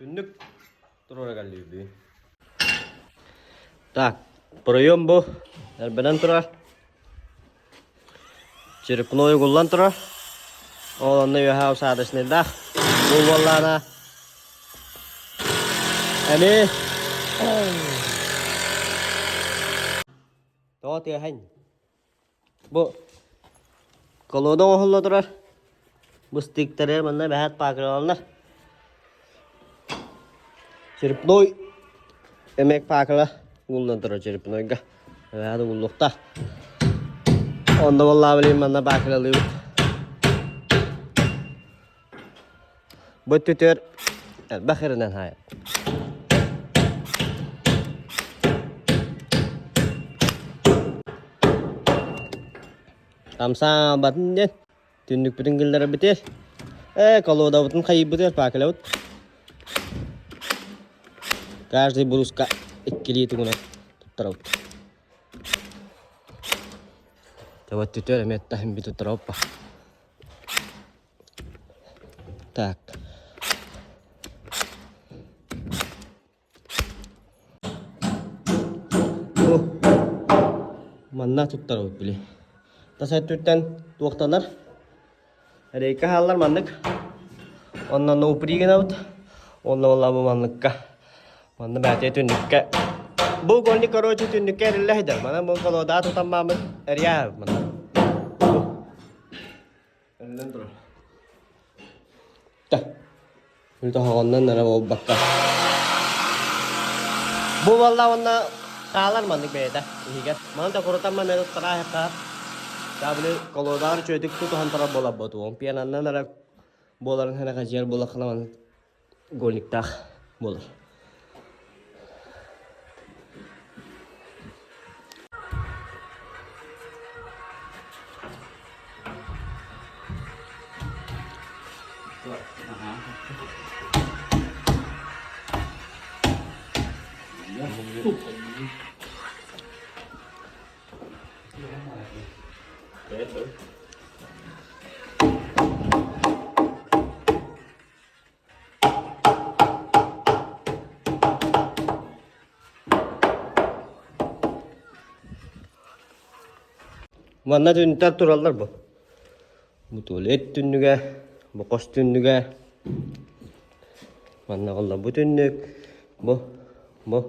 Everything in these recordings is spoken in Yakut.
Түннүк туруора кэллибит. Так, проем бу эрбэнэн турар. Черепной угуллан турар. Ол онно үөһэ усадочныйдаах. Бу буоллаана эми тоҕо тыаһын Бу колода оҥоһулла турар. Бу стыктары манна бэһэт паакыраланнар. Черепной эмек паакыла угуллан турар черепнойга. Эбэһээт угуллуохтаах. Онно буоллаа билигин манна паакыралыыбыт. Бу өттүтүгэр элбэх эрэнэн хаайар. Хамсаабатын диэн түннүкпүтүн киллэрэрбитигэр ээ колодабытын хайыйбытыгар паакалабыт. Каждый бруска иккилии тугунан туттарабыт. Төбөттүтүөр эмиэ таһын бүтү туттарабыт. Так. Бу манна туттарабыт били. Тас өттүттэн туохтанар. Рейка хааллар маннык. Онно ноупри гынабыт. Онно буолла бу манныкка. Манна бээтэ түннүккэ. Бу угольник короче түннүккэ эриллэ сылдьар. Манан бу колода тутан маамыт эрийэ манна. Эриллэн турар. Та. Тоһоҕоннон эрэ буолбакка. Бу буолла уонна хаалар маннык бэйэтэ иһигэр. Манан да курутан манна туттараа Табли колодаҕар үчүгэйдик тутуһан турар буоларбыт. Уон пиананнан эрэ буоларын ханахадьыйар буоллаххына маннык гольниктаах буолар. Манна түннүктэр тураллар бу. Бу туалет түннүгэ, бу хос түннүгэ. Манна олла бу түннүк, бу, бу.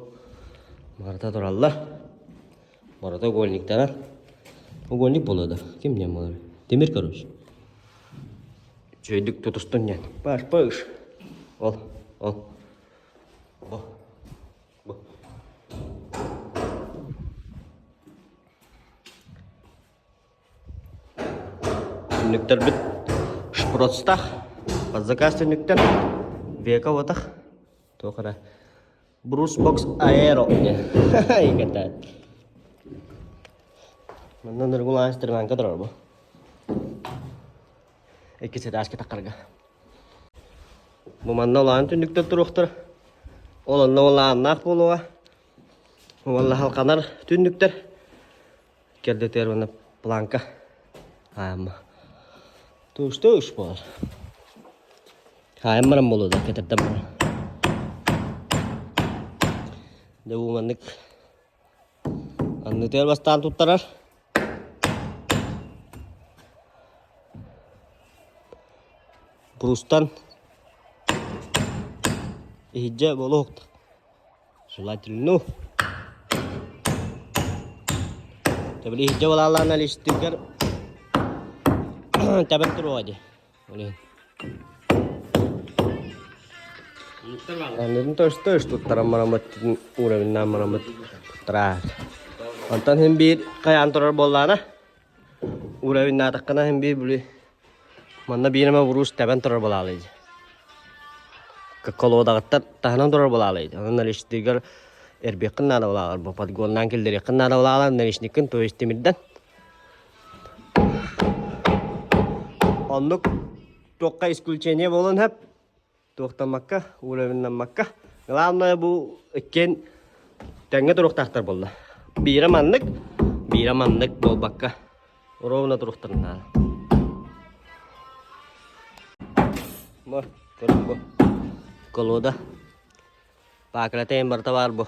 Барыта тураллар. Барыта угольниктара. Угольник буолуо да, ким диэн буолар? Тимир короче. Үчүгэйдик тутустун диэн. Паш, паш. Ол, ол. Бу. Бу. Түннүктэрбит шпроцтах, под заказ түннүктэр, века отах, туох эрэ Брус бокс аэро диэн игэтээт. Манна ныргулаан стреманка турар бу. Икки этажка таххарга. Бу манна улахан түннүктэр туруохтара. Ол онно улааннаах буолуоҕа. Уонна халханар түннүктэр. Кэрдэтигэр уонна планка. Аама. Туус-туус буолар. Хаайан баран буолуо да кэтэрдэн баран. Дьэ бу маннык аннытыгар бастаан туттарар. Брустан иһирдьэ буолуохта. Желательно. Тэбили иһирдьэ буолаалаан алистыгар тэбэн туруоҕа дии. Блин. Аннытын төс-төс туттаран бараммыт уровеннаан бараммыт туттараар. Онтон син биир хайаан турар буоллаҕына уровеннаатаххына син биир били манна биир эмэ уруус тэбэн турар буолаалый. Колодаҕыттан таһынан турар буолаалый. Онон наличныйгар эрбиэххин наада буолаалар. Бу подгоннаан киллэриэххин наада буолаалар наличниккин то есть тимирдэн. Оннук туохха исключение буолуон сөп. Туохтаммакка, уровеннаммакка. Главное бу иккиэн тэҥҥэ туруохтаахтар буолла. Биирэ маннык, биирэ маннык буолбакка ровно туруохтарын наада. Бу, көрүҥ бу. Колода. Паакырата эн барыта баар бу.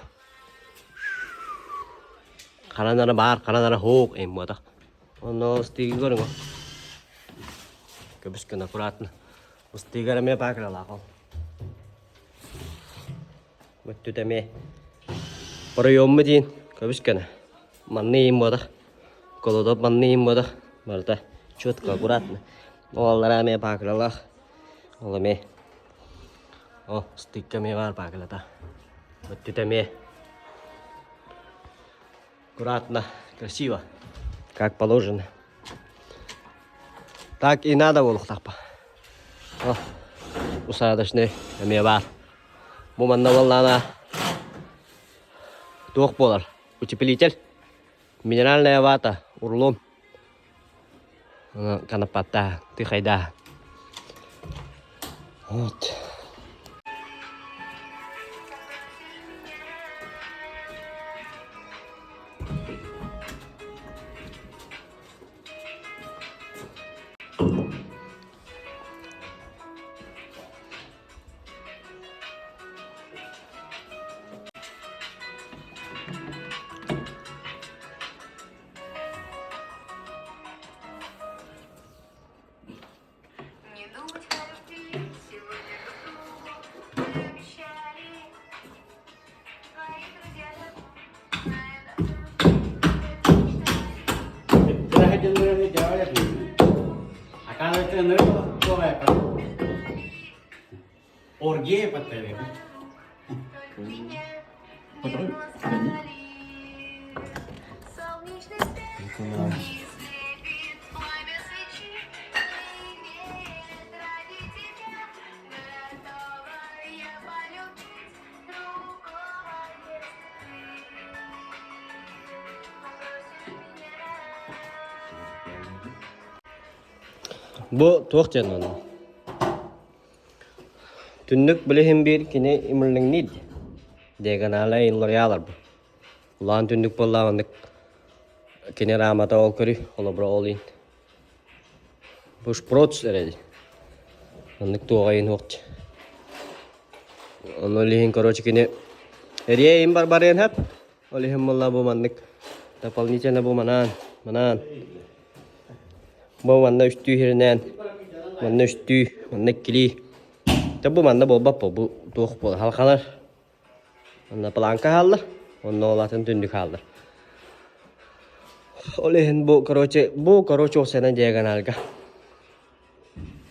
Харанара баар, харанара һуох эн буотах. Онно ыстыыгы көрүҥ. Көбүскэн аккуратно. Ыстыыгар эмиэ паакыралаах ол. Өттүт эмиэ проемму диин көбүскэнэ. Манны иин буотах. Колодоп манны иин буотах. Барыта четко, аккуратно. Оҕаллара эмиэ паакыралаах. Ол эмиэ О, стыкка эмиэ баар паакылата. Өттүт эмиэ аккуратно, красиво, как положено. Так и надо буолуохтаахпа. О, усадочный эмиэ баар. Бу манна буоллаана туох буолар? Утеплитель, минеральная вата, урлун. Конопата, ты хайда. Вот. Оргия паттайбы. Бу туох диэн онно? Түннүк билиһин биир кини имиллиҥниир диагональнай инлориалар бу. Улахан түннүк буоллаҕына оннук кини рамата ол көрүй, холобура ол иһин. Бу шпроц эрэ Оннук туоҕа иһин уохча. Ону ол иһин короче кини эрийэ иһин барбарыан сөп. Ол иһин буолла бу маннык дополнительно бу манаан, манаан. Бу манна үстүү сиринээн, манна үстүү, манна иккилии. Дьэ бу манна буолбат бу, бу туох буолар, халхалар. Онно планка хаалла, онно ол атын түннүк хааллар. Ол иһин бу, короче, бу, короче, ол диагональга.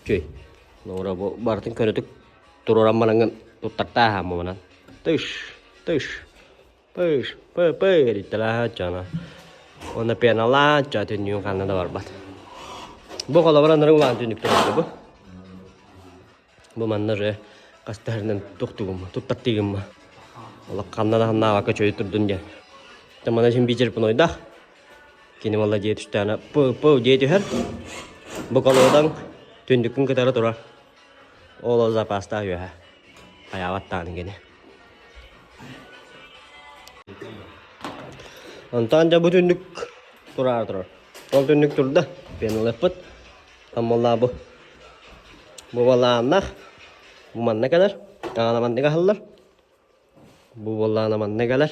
Чүй. Нора бу барытын көрөтүк туруоран бараҥҥын туттартаа хааммынан. Тыш, тыш, пыш, пы, пы диттэлээ чана. Уонна пеналаан ча түннүгүн ханна да барбат. Бу холобура нары улаан түннүк турар бу. Бу манна же хастарынан тухтугум, туттартыгым. Олох ханна да ханнаабакка чөйү турдун диэн. Тамана син биир пунойдах. Кини валла дьиэ түстэҕинэ пы-пы дьиэ түһэр. Бу колодаҥ түндүккүн кытары турар. Ол запастаах үөһэ. Хайаабат даҕаны кини. Онтон дьэ бу түннүк тураары турар. Ол түннүк турда. Пеналыппыт. Аммалаа бу. Бу балааннах. Бу манна кэлэр. Аана маннык аһыллар. Бу буоллаҕына манна кэлэр,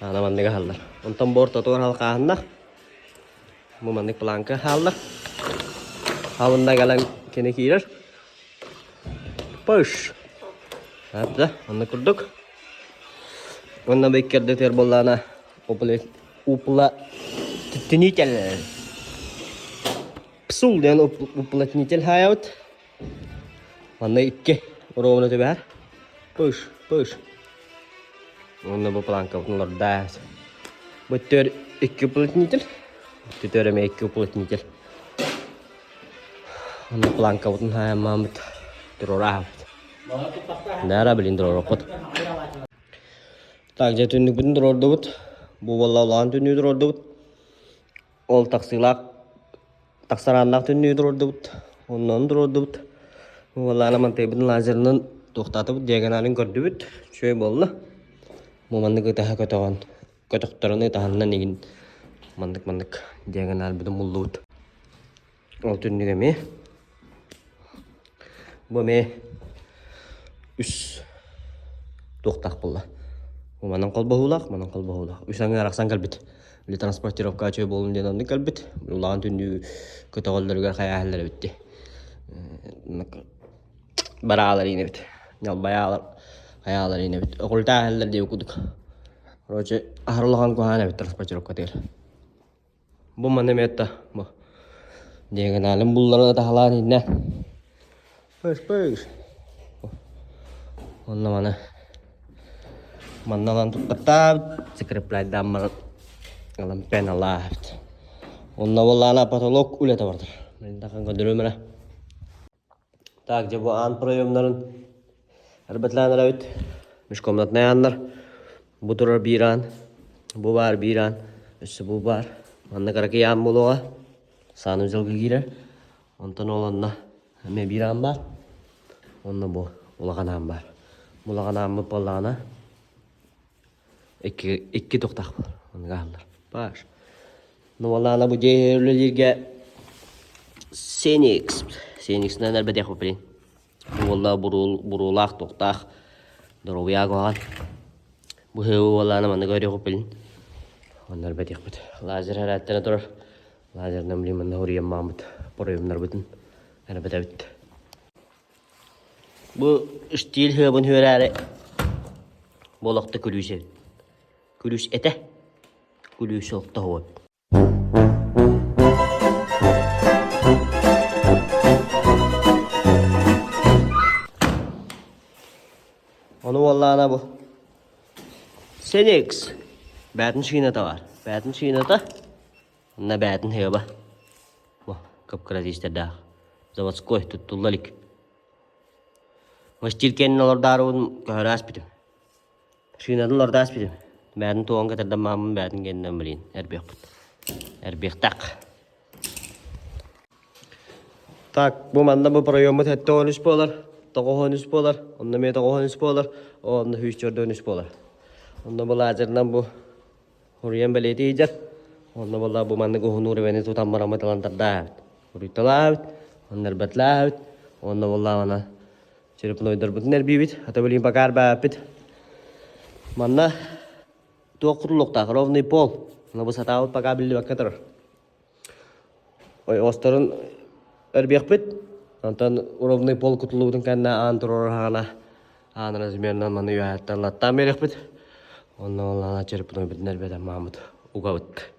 аана маннык аһаллар. Онтон бу ортотугар халхааһыннах, бу маннык планка хааллар. Халынна кэлэн кини киирэр. Пыш! Да, онно курдук. Уонна бу икки буоллаҕына уплотнитель. Псул диэн уплотнитель хаайабыт. Манна икки ровно түбэһэр. Пыш, пыш. Уонна бу планкабытын олордаа. Бу өттүгэр икки уплотнитель. Өттүтүгэр эмиэ икки уплотнитель. Онно планкабытын хаайаммаммыт туруораабыт. Наара билин туруоруккут. Так, дьэ түннүкпүтүн туруордубут. Бу буолла улахан түннүгү туруордубут. Ол тахсыылаах тахсарааннаах түннүгү туруордубут, оннун туруордубут. Уоллаана мантайбытын лазерынан туохтаатыбыт, диагоналын көрдүбүт, үчүгэй буолла. Бу маннык ытаһа көтөҕөн, көтөхтөрүн ытаһаннан игин маннык-маннык диагоналбытын буллубут. Ол түннүк эмиэ. Бу эмиэ үс. Туохтаах буолла. Манан холбоһуулаах, манан холбоһуулаах. Үс аҥы арахсан кэлбит. Били транспортировка үчүгэй буоллун диэн оннук кэлбит. Улахан түннүү көтөҕөллөрүгэр хайааһыллар эбит дии. Бараалар иинэбит. Ньалбайаалар хайаалар иинэбит. Окултааһыллар диэбит курдук. Короче, аһар улахан куһаан эбит транспортировкатыгар. Бу манна эмиэ бу диагоналын булларан атаһалаан иннэ. Пыш-пыш. Онно маны манна ылан туттартаабыт, закрепляйдаан баран ылан пеналаабыт. Онно буоллаҕына потолок үлэтэ бардар. Мин тахан көрдөрүөм эрэ. Так, дьэ бу аан проемнарын эрбэтлээн эрэбит. Межкомнатнай ааннар. Бу турар биир аан, бу баар биир аан, өссө бу баар. Манна кыракый аан буолуоҕа. Санузелга киирэр. Онтон ол онно эмиэ биир аан баар. Онно бу улахан аан баар. Бу улахан ааммыт буоллаҕына икки, икки туохтаах буолар. Оннук аһыллар. Баар. Ну буоллаҕына бу дьиэ үлэлииргэ Сеникс. Сениксинэн элбэтиэх блин. Бу буолла буруулаах туохтаах доруобуйа куһаҕан. Бу буоллаҕына маннык өрүөхпүт билин. Онно элбэтиэхпит. Лазер эрээттэнэ турар. Лазерынан блин манна уруйан мааммыт проемнарбытын элбэтэбит. Бу штиль хыабын үөрээри буолахта күлүүс эбит. Күлүүс этэ. Күлүүс олохтоһуо. Ону буоллаҕына бу Сеникс бээтин шината бар. Бээтин шината онно бээтин хыаба. Бу кып-кыра тиистэрдээх. Заводской туттулла илик. Мастил кэннин олордаарыбын көһөрө ааспытым. Шинатын олордо ааспытым. Бээтин туоҕун кэтэрдэн мааммын бээтин кэннинэн блин эрбиэхпит. Эрбиэхтээх. Так, бу манна бу проеммут 73 буолар, 93 буолар, онно эмиэ 93 буолар, онно 143 буолар. Онно бу лазерынан бу Уруйан бэлиэтии сылдьар. Онно буолла бу маннык уһун уровени тутан бараммыт ылан тардаабыт. Уруйталаабыт, онно эрбэтлээбит. Онно буоллаҕына черепнойдарбытын эрбиибит. Ата билигин пока эрбээппит. Манна туох кутулуктаах ровный пол. Онно бу сатаабыт пока биллибэккэ турар. Ойоҕосторун эрбиэхпит, онтон ровный пол кутуллубутун кэннэ аан туруорар хаҕана аан размерынан маны үөһэттэн латтаан биэриэхпит. Онно олаана черепнойбутун эрбэтэн мааммыт угабыт.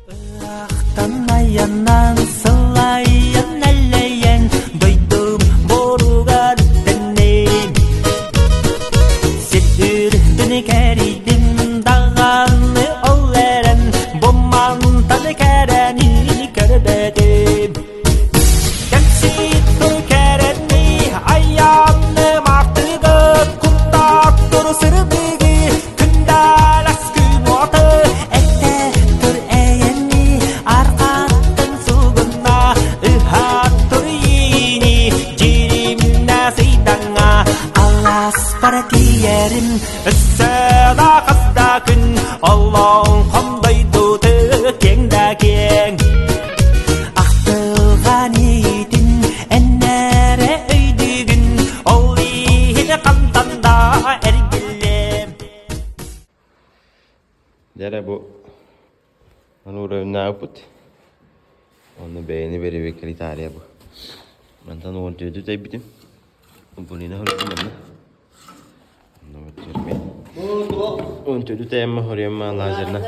Ыраахтан айаннаан сылайан элэйэн дойдум буоругар үктэнним. Сир үрдүн кэрийдим даҕаны ол эрэн бу мантан кэрэни көрбөтүм. Кэмситтур кэрэни айанным артыгы куттааттур сырдыгы күндэлэс күн уоты этте тур эйэни арқаттын сугунна ыһаттур иини дьиримнэ сыйдаҥа аласпар тиийэрим өссө да хас да күн олоҥхом дойдуты киэҥ да киэҥ ахтылҕан иитин эннэрэ өйдүүгүн ол иһин хантан да эргиллиэм. Дьэ бу Анура Онно бэйэни бэрэбиэркэлии таарыйа бу. Мантан 14 тэйбитим. Полина хоруйдум манна. Онно баччармын. 14 тэйэммэ хоруйамма лазерна.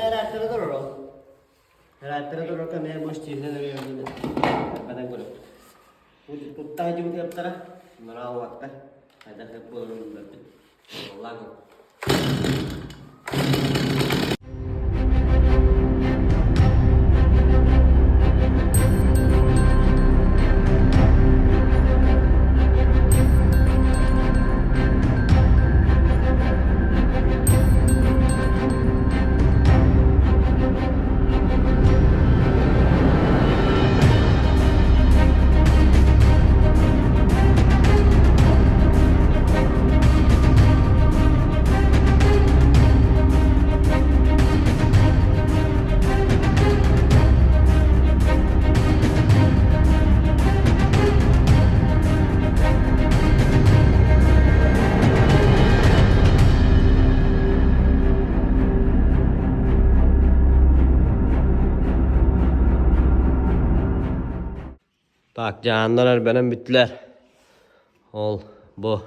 Так, дьаһаннар эрбэнэн бүттүлэр. Ол, бу,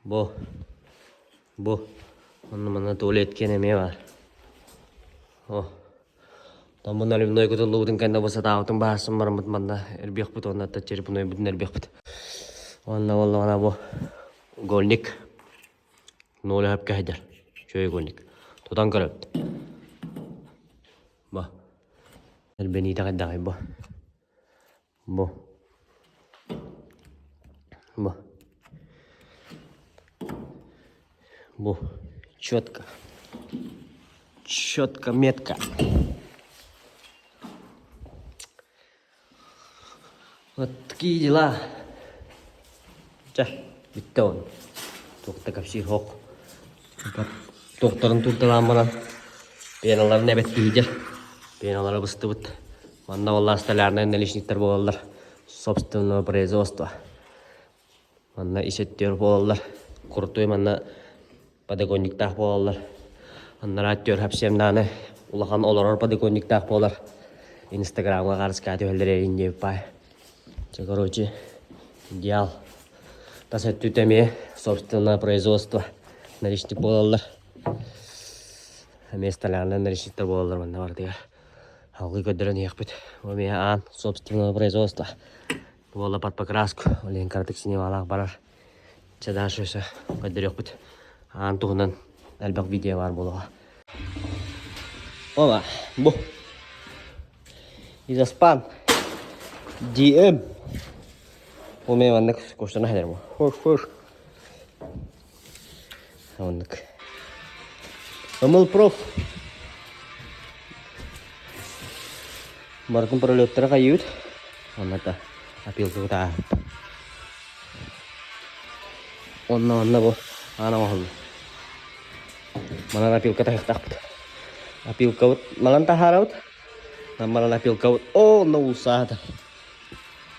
бу, бу. Онно манна туалет киэн эмиэ баар. О, Оттон бу наливной кутуллубутун кэннэ бу сатаабытын баһарсан бараммыт манна эрбиэхпит уонна черепнойбутун эрбиэхпит. Уонна буоллаҕына бу угольник ноль өһөпкө сылдьар. Үчүгэй угольник. Тутан көрөбүт. Бу. Эрбэниитэ хайдаҕый бу? Бу. Бу. Бу. Четко. Четко метка. Вот такие дела. Чэ, бүттэ он. Туохта кэпсиир суох. Туохтарын турдалаан баран пеналарын эбэт киһидэр. Пеналара быстыбыт. Манна буолла столярнай наличниктар буолаллар. Собственного производства. Манна ис өттүгэр буолаллар. Крутой манна подоконниктаах буолаллар. Анараа өттүгэр совсем даҕаны улахан олорор подоконниктаах буолар. Инстаграмҥа хаарыскаа түһэллэр эйин диэбит баай. Чэ, короче, идеал. Тас өттүтэ эмиэ собственное производство наличник буолаллар. Эмиэ столярнай наличниктар буолаллар манна барытыгар. Алгыы көрдөрөн иһиэхпит. Бу эмиэ аан собственного производства. Буола под покраску. Ол иһин кыратык синевалаах барар. Чэ, дальше өссө көрдөрүөхпүт. Аан туһунан элбэх видео баар буолуоҕа. Оба, бу. Изоспан. DM. Бу мен маннык куштана хәдер бу. Хош, хош. Оннук. Ымыл проф. Барытын пролеттара хайыыбыт. Онната опилка кутааһыт. Онно онно бу аана оҥоһуллар. Манан опилка таһыахтаахпыт. Опилкабыт манан таһаарабыт. Манан опилкабыт оо онно уулсаата.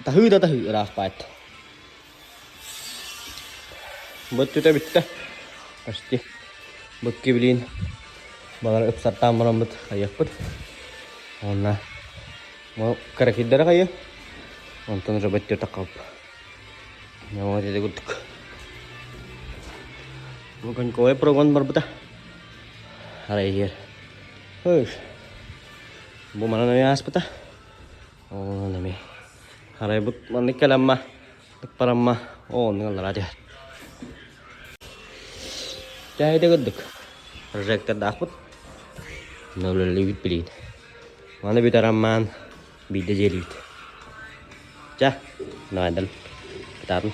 Таһыы да таһыы ыраах баайт. Бүттүтэ бүттэ. Почти. Быкки билиин балар ыпсартаан бараммыт хайыахпыт. Онно кыракыйдара хайы. Онтон уже бөттүр таххалп. Вот это курдук. Бу коньковай прогон барбыта. Арай иһэр. Бу манан эмиэ ааспыта. Ол эми. Арай бут маннык кэлэмма, барамма, оо оннук аллараа түһэр. Чээйдэ курдук. Прожектордаахпыт. Нөлөлүүбүт билигин. Маны бүтэр аммаан биирдэ дьиэлиибит. Чэ, наайдал. Кытаатын.